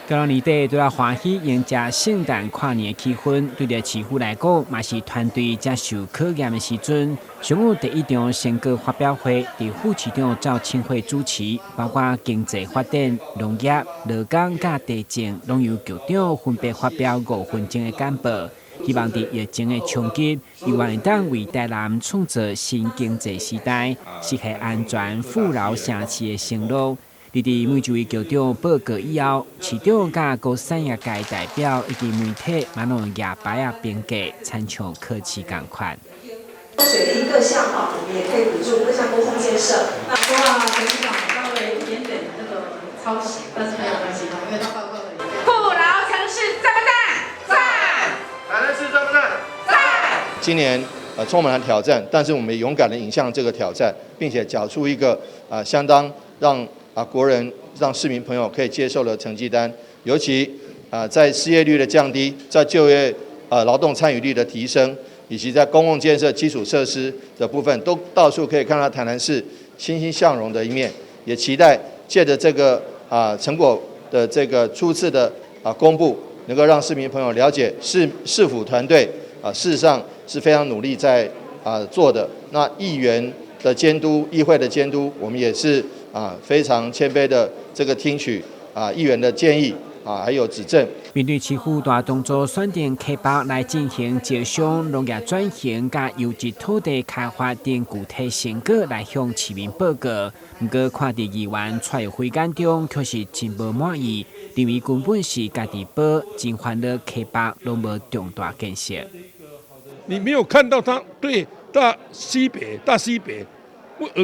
到年底都要歡喜迎接聖誕跨年的氣氛，對著市府來講，嘛是團隊接受考驗的時陣。上午第一場成果發表會，佇副市長趙清慧主持，包括經濟發展、農業、勞工佮地政，攏由局長分別發表5分鐘的簡報。希望佇疫情的衝擊，猶會當為台南創造新經濟時代，實現安全富饒城市的承諾。佇每一位局長報告以後，市長佮各產業界代表以及媒體，嘛攏用舉牌仔評價，親像考試仝款。水利各項哈，我們也可以補助各項公共建設。那說啊，陳市長稍微一點點那個超時，但是沒有關係，因為他報告的。富饒城市讚不讚？讚！台南市讚不讚？讚！今年充滿了挑戰，但是我們勇敢地迎向這個挑戰，並且繳出一個相當讓國人讓市民朋友可以接受的成績單，尤其在失業率的降低，在就業勞動參與率的提升，以及在公共建設基礎設施的部分，都到處可以看到台南市欣欣向榮的一面。也期待借着這個成果的這個初次的公布，能夠讓市民朋友了解市府團隊事實上是非常努力在做的。那議員的監督、議會的監督，我們也是非常謙卑的這個聽取議員的建議還有指正。面對市府大動作選定溪北來進行招商、農業轉型、佮優質土地開發等具體成果來向市民報告，毋過看佇議員蔡玉輝眼中，卻是真無滿意，認為根本是家己報，真煩惱溪北攏無重大建設。你沒有看到他對大西北、大西北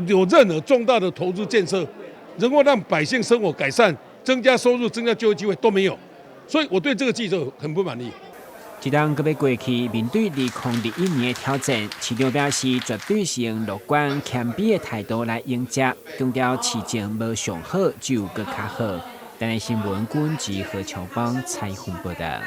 有任何重大的投資建設，能夠讓百姓生活改善、增加收入、增加就業機會都沒有，所以我對這個記者很不滿意。一冬閣欲過去，面對2021年的挑戰，市長表示絕對是用樂觀謙卑的態度來迎接，強調市政無上好，只有閣較好。台南新聞君及何喬邦採訪報道。